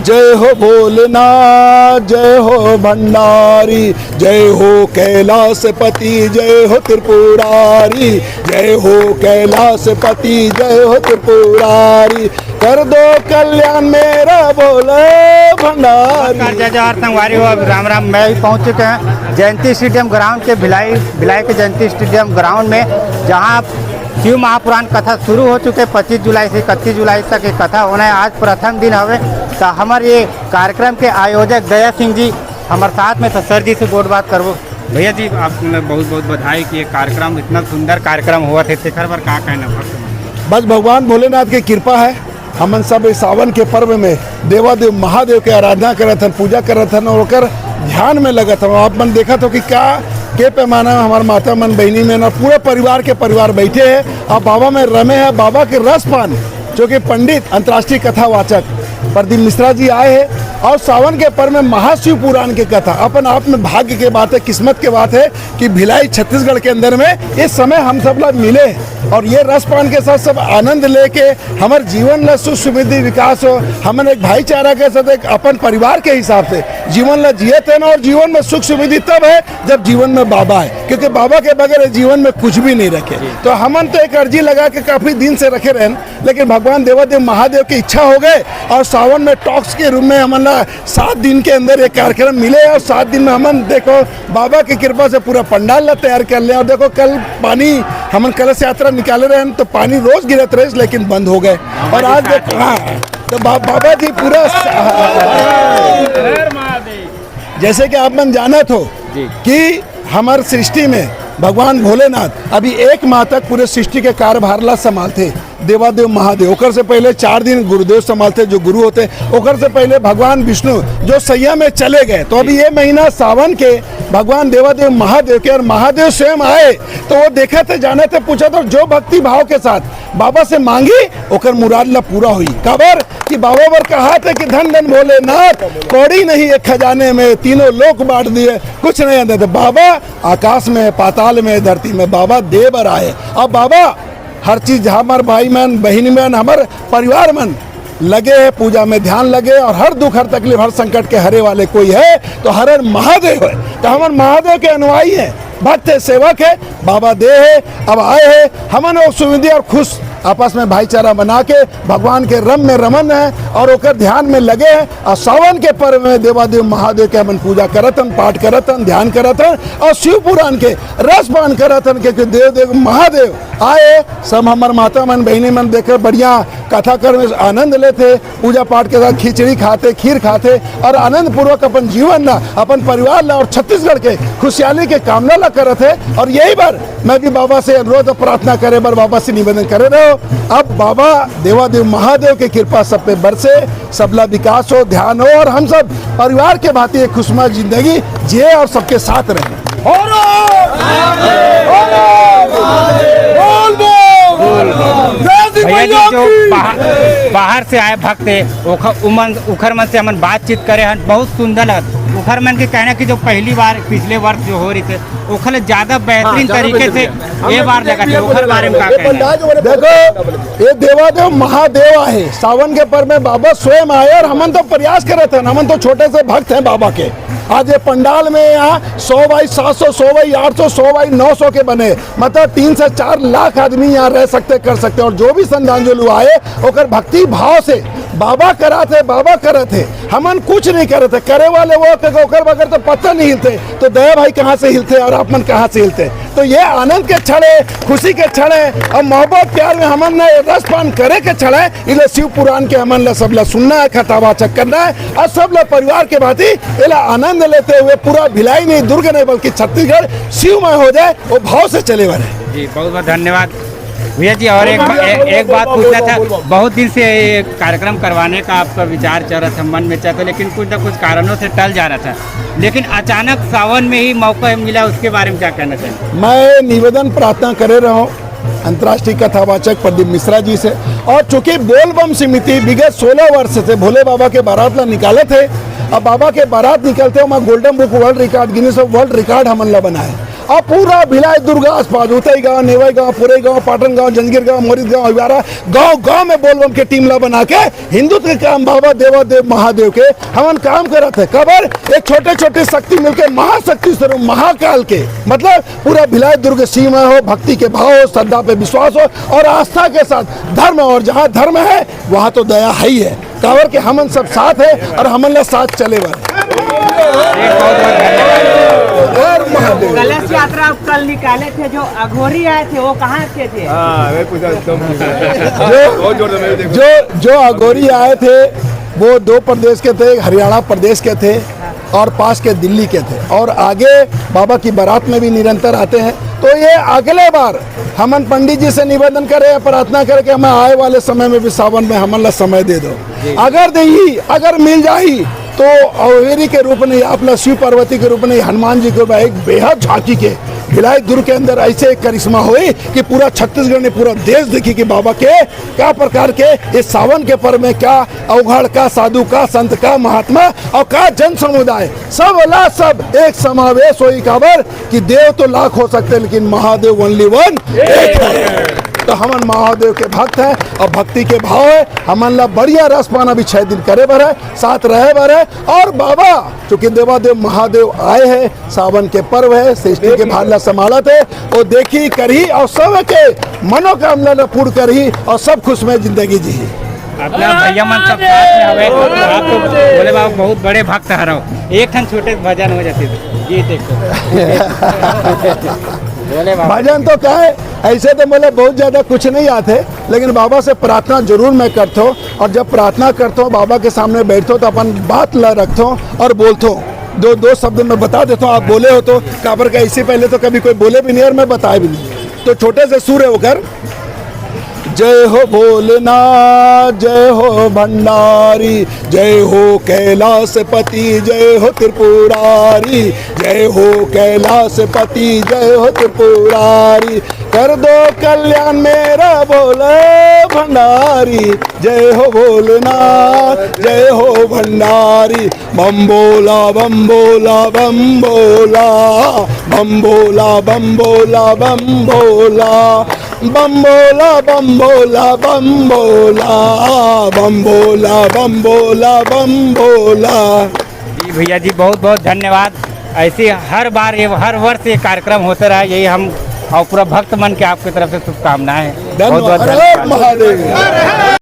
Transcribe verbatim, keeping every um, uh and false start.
जय हो भोलेनाथ, जय हो भंडारी, जय हो कैलाशपति, जय हो त्रिपुरारी, जय हो कैलाशपति, जय हो त्रिपुरारी, कर दो कल्याण मेरा भोले भंडारी। नमस्कार, जय जोहार संगवारी हो। अभी राम राम, मैं भी पहुंच चुके हैं जयंती स्टेडियम ग्राउंड के, भिलाई, भिलाई के जयंती स्टेडियम ग्राउंड में, जहां शिव महापुराण कथा शुरू हो चुके। पच्चीस जुलाई से इकतीस जुलाई तक ये कथा होना है। आज प्रथम दिन हवे, तो हमर ये कार्यक्रम के आयोजक दया सिंह जी हमर साथ में, तो सर जी से गोठ बात करबो। भैया जी, आप मतलब बहुत बहुत बधाई कि ये कार्यक्रम, इतना सुंदर कार्यक्रम हुआ थे, तेखर बर का कहना भक्त मन? बस भगवान भोलेनाथ के कृपा है। हमन सब इस सावन के पर्व में देवादेव महादेव के आराधना करत हन, पूजा करत हन और ओकर ध्यान में लगत हन। आप मन देखत हो कि का के पैमाना में हमार माता मन, बहिनी मन और पूरा परिवार के परिवार बैठे हैं और बाबा में रमे हैं। बाबा के रस पान, जो कि पंडित अंतर्राष्ट्रीय कथावाचक प्रदीप मिश्रा जी आए हैं और सावन के पर्व में महाशिव पुराण के कथा अपन आप में भाग्य के बात है, किस्मत के बात है कि भिलाई छत्तीसगढ़ के अंदर में इस समय हम सब लोग मिले हैं और ये रस पान के साथ सब आनंद लेके हमर जीवन ला सुख समृद्धि विकास हो। हमन एक भाईचारा के साथ एक अपन परिवार के हिसाब से जीवन ला जियत हन और जीवन में सुख समृद्धि तब है जब जीवन में बाबा है, क्योंकि बाबा के बगैर ये जीवन में कुछ भी नहीं रखे। तो हमन तो एक अर्जी लगा के काफी दिन से रखे रहन, लेकिन भगवान देवादेव महादेव की इच्छा हो गए और सावन में टॉक्स के रूप में हमन ला सात दिन के अंदर ये कार्यक्रम मिले और सात दिन में हमन देखो बाबा की कृपा से पूरा पंडाल ला तैयार कर ले। और देखो कल पानी, हमन कलश यात्रा निकाले रहे हैं, तो पानी रोज गिरत रहे, लेकिन बंद हो गए। और आज देखो, हाँ, तो बा-, बाबा जी पूरा स-, जैसे कि आप मन जानत हो जी। कि हमार सृष्टि में भगवान भोलेनाथ अभी एक माह तक पूरे सृष्टि के कार्यभार ला संभालते, देवादेव महादेव। ओकर से पहले चार दिन गुरुदेव संभालते, जो गुरु होते। ओकर से पहले भगवान विष्णु जो सैया में चले गए। तो अभी ये महीना सावन के भगवान देवादेव महादेव के, और महादेव स्वयं आए, तो वो देखत है, जानत है, पूछत है, और जो भक्ति भाव के साथ बाबा से मांगी, ओकर मुराद ला पूरा हुई। काबर कि बाबा बर कहा थे कि धन धन भोलेनाथ, कौड़ी नहीं है खजाने में, तीनों लोक बांट दिए, कुछ नहीं अंदर। तो बाबा आकाश में, पाताल में, धरती में, बाबा दे बर आए। अब बाबा हर चीज, हमर भाई मन, बहिनी मन, हमर परिवार मन लगे है पूजा में, ध्यान लगे, और हर दुख, हर तकलीफ, हर संकट के हरे वाले कोई है तो हर हर महादेव है। तो हमन महादेव के अनुयायी हैं, भक्त है, सेवक है, बाबा दे है, अब आए है, हमन वो सुविधि और खुश आपस में भाईचारा बना के भगवान के रम में रमन है और ओकर ध्यान में लगे हैं। और सावन के पर्व में देवादेव महादेव के हमन पूजा करत हन, पाठ करत हन, ध्यान करत हन और शिव पुराण के रस पान करत हन, क्योंकि देव देव महादेव आए। सब हमर माता मन, बहिनी मन देखे बढ़िया कथा कर में आनंद लेथे, पूजा पाठ के साथ खिचड़ी खाथे, खीर खाथे और आनंद पूर्वक अपन जीवन ला, अपन परिवार ला और छत्तीसगढ़ के खुशहाली के कामना ला करत है। और यही बार मैं भी बाबा से अनुरोध और प्रार्थना करे बर बाबा से निवेदन करे रहो। अब बाबा देवादेव महादेव के कृपा सब पे बरसे, सबला विकास हो, ध्यान हो और हम सब परिवार के भांति एक खुशनुमा जिंदगी जिए और सबके साथ रहे। बोल बम! जय श्री भैया जी, मैया जो की! बाहर, बाहर से आए भक्त है, ओखर, उमन, उखर मन से हमन बातचीत करे हन, बहुत सुंदर लगत। उखर मन के कहना कि जो पहली बार पिछले वर्ष जो हो रही थे, ओखर ले ज्यादा बेहतरीन हाँ, ज्यादा तरीके से बेहतरीन। ये बार लगा थे, ओखर बारे में का कहना है? देखो, ये देवादेव महादेव आए, सावन के पर्व में बाबा स्वयं आए और हमन तो प्रयास करत हन, हमन तो छोटे से भक्त हैं बाबा के। आज ये पंडाल में यहाँ सौ बाई सात सौ, सौ बाई आठ सौ, सौ बाई नौ सौ के बने, मतलब तीन से चार लाख आदमी यहाँ रह सकते, कर सकते। और जो भी श्रद्धांजलि आए, ओकर भक्ति भाव से बाबा करात है, बाबा करत है, हमन कुछ नहीं करत है। करे वाले वो के ओकर बगैर तो पत्ता नहीं हिलते, तो दया भाई कहाँ से हिलते और आप मन कहाँ से हिलते? तो ये आनंद के क्षण है, खुशी के क्षण है, और मोहब्बत प्यार में हमन ने रस पान करे के क्षण है। इले शिव पुराण के हमन ला सबला सुनना है, कथावाचक करना है, और सबला परिवार के भांति इला आनंद लेते हुए पूरा भिलाई नहीं, दुर्ग नहीं, बल्कि छत्तीसगढ़ शिवमय हो जाए, वो भाव से चले वाले। जी, बहुत बहुत धन्यवाद भैया जी। और एक, एक, एक बात पूछना था, बहुत दिन से ये कार्यक्रम करवाने का आपका विचार चल रहा था, मन में चल रहा था, लेकिन कुछ ना कुछ कारणों से टल जा रहा था, लेकिन अचानक सावन में ही मौका मिला, उसके बारे में क्या कहना चाहेंगे? मैं निवेदन प्रार्थना करे रहा हूँ अंतर्राष्ट्रीय कथावाचक प्रदीप मिश्रा जी से, और चूंकि बोलबम समिति विगत सोलह वर्ष से भोले बाबा के बारात ला निकालत है, अब बाबा के बारात निकलते हुए golden book world record, Guinness of world record हमन ला बनाए। अब पूरा भिलाई दुर्ग आसपास, उतई गांव, नेवई गांव, पुरई गांव, पाटन गांव, जंजगीर गांव, मोरित गांव, अहिवारा गांव गांव में बोलबम के टीम ला बना के हिंदुत्व के काम बाबा देवा देव महादेव के हमन काम करत है। काबर एक छोटे छोटे शक्ति मिलके महाशक्ति स्वरूप महाकाल के, मतलब पूरा भिलाई दुर्ग सीमा हो, भक्ति के भाव हो, श्रद्धा पे विश्वास हो और आस्था के साथ धर्म, और जहाँ धर्म है वहाँ तो दया है ही है। काबर के हमन सब साथ है और हमन ला साथ चले वाले। हर महादेव। कलश यात्रा आप कल निकाले थे, जो अघोरी आए थे वो कहाँ के थे? हाँ, मैं पूछा एकदम। जो जो जो अघोरी आए थे वो दो प्रदेश के थे, हरियाणा प्रदेश के थे और पास के दिल्ली के थे, और आगे बाबा की बारात में भी निरंतर आते हैं। तो ये अगले बार हमन पंडित जी से निवेदन करें, प्रार्थना करें कि हमें आए वाले समय में भी सावन में हमन ला समय दे दो। अगर देही, अगर मिल जाही तो अघोरी के रूप में आप ला शिव पार्वती के रूप में हनुमान जी के रूप में एक बेहद झांकी के भिलाई दुर्ग के अंदर ऐसे एक करिश्मा होई कि पूरा छत्तीसगढ़ ने, पूरा देश देखी कि बाबा के क्या प्रकार के इस सावन के पर्व में क्या अवघड़, का साधु, का संत, का महात्मा और का जन समुदाय, सब ला सब एक समावेश होई। काबर कि देव तो लाख हो सकते हैं, लेकिन महादेव only one एक है। तो हमन महादेव के भक्त हैं और भक्ति के भाव है। हमन ला बढ़िया रस पाना भी छह दिन करे बर है, साथ रहे बर है। और बाबा चूंकि देवादेव महादेव आए हैं, सावन के पर्व है, सृष्टि के भार ला संभालत है, वो देखी करही और सब के मनोकामना ला पूर्ण करही और सब खुशमय जिंदगी जी। अपना भैया मन सब साथ में हवे, आप तो भोले बाबा बहुत बड़े भक्त हरव, एक ठन छोटे भजन हो जाते तो गीत एक ठो। भोले बाबा। भजन तो का है, ऐसे तो मोला बहुत ज्यादा कुछ नहीं आते, लेकिन बाबा से प्रार्थना जरूर मैं करता हूँ। और जब प्रार्थना करता हूँ, बाबा के सामने बैठता हूँ, तो अपन बात ला रखता हूँ और बोलता हूँ। दो दो शब्द मैं बता देता हूँ, आप बोले हो तो। काबर का इससे पहले तो कभी कोई बोले भी नहीं और मैं बताया भी नहीं। तो छोटे से सुर है ओकर। जय हो भोलेनाथ, जय हो भंडारी, जय हो कैलाशपति, जय हो त्रिपुरारी, जय हो कैलाशपति, जय हो त्रिपुरारी, कर दो कल्याण मेरा भोले भंडारी। जय हो भोलेनाथ, जय हो भंडारी। बम बोला, बम बोला, बम बोला, बम बोला, बम बोला, बम बोला, बम बोला, बम बोला, बम बोला, बम बोला, बम बोला, बम बोला। जी भैया जी, बहुत बहुत धन्यवाद। ऐसे हर बार ये, हर वर्ष ये कार्यक्रम होते रहे, यही हम और पूरा भक्त मन के आपकी तरफ से शुभकामनाएं हैं। बहुत बहुत धन्यवाद। हर हर महादेव।